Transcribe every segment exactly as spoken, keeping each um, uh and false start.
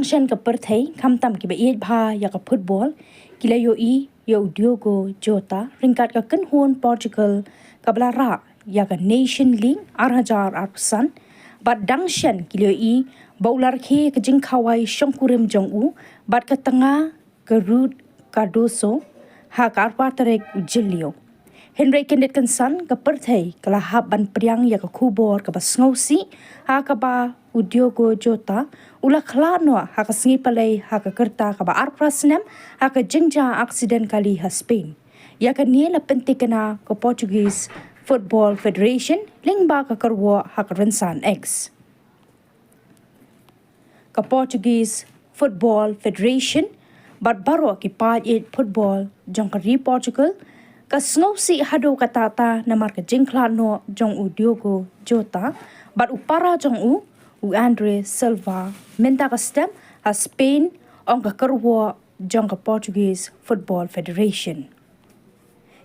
Shen ka pyrthei, khamtam kiba ïeit bha ïa ka football, ki la ïohi ïa u Diogo Jota ryngkat ka kynhun Portugal kaba la rah ïa ka Nation League ar hajar arphew san, bad dang shen ki la ïohi ba u la rakhe ka jingkhawai shongkurim jong u bad ka tnga ka Ruud Cardoso ha ka arphew tarik u Jylliew. Hynrei kyndit kynsan, ka pyrthei ka la hap ban pdiang ïa ka khubor kaba sngewsih, ha kaba u Diogo Jota u la khlad noh ha ka sngi Palei ha ka rta kaba arphew phra snem ha ka jingjia aksiden kali ha Spain. Ïa kane la pyntikna ka Portuguese Football Federation lyngba ka kyrwoh ha ka rynsan X. Ka Portuguese Football Federation bad baroh ki paid ïeit football jong ka ri Portugal ka sngewsih haduh katta katta namar ka jingkhlad noh jong u Diogo Jota bad u para jong u, u Andre Silva, mynta ka step ha Spain, ong ka kyrwoh jong ka Portuguese Football Federation.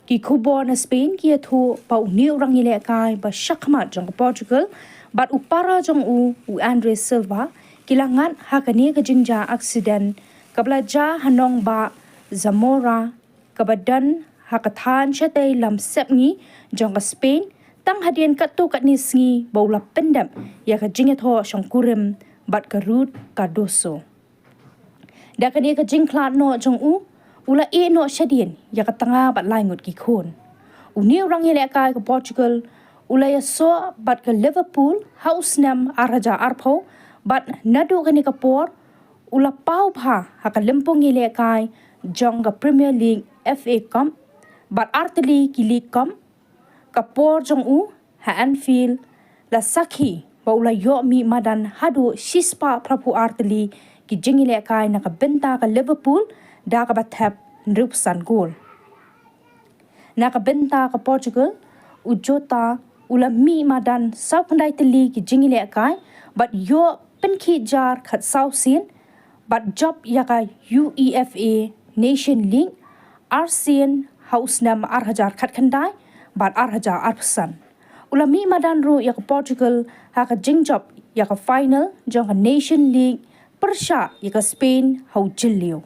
Ki khubor na Spain ki ïathuh ba une u rangïalehkai ba shakhmat jong ka Portugal bad u para jong u, u Andre Silva, ki la ngat ha kane ka jingjia aksiden kaba la jia ha nongbah Zamora, kaba don ha ka thaiñ shatei lam sepngi jong ka Spain, tang hadien katto katne sngi ba u la pyndep ïa ka jingïathoh shongkurim bad ka Ruud Cardoso. Da kane ka jingkhlad noh jong u, u la ïeh noh shadien ïa ka tnga bad lai ngut ki khun. Une u rangïalehkai ka Portugal u la ïasoh bad ka Liverpool ha u snem ar hajar arphew, bad naduh kane ka por u la paw bha ha ka lympung ïalehkai jong ka Premier League, F A Cup bad artylli ki League Cup. Ka por jong u ha Anfield la sakhi ba u la ïoh mih madan haduh shispah phraphew artylli ki jingïalehkai na ka bynta ka Liverpool da kaba thep hynriewphew san gol. Na ka bynta ka Portugal, u Jota u la mih madan sawphew khyndai tylli ki jingïalehkai bad ïoh pynkhih jar khatsaw sien bad jop ïa ka UEFA Nation League, ar sien ha u snem ar hajar khatkhyndai bad ar hajar arphew san. U la mih madan ruh ïa ka Portugal ha ka jingjop ïa ka final jong ka Nation League pyrshah ïa ka Spain ha u Jylliew.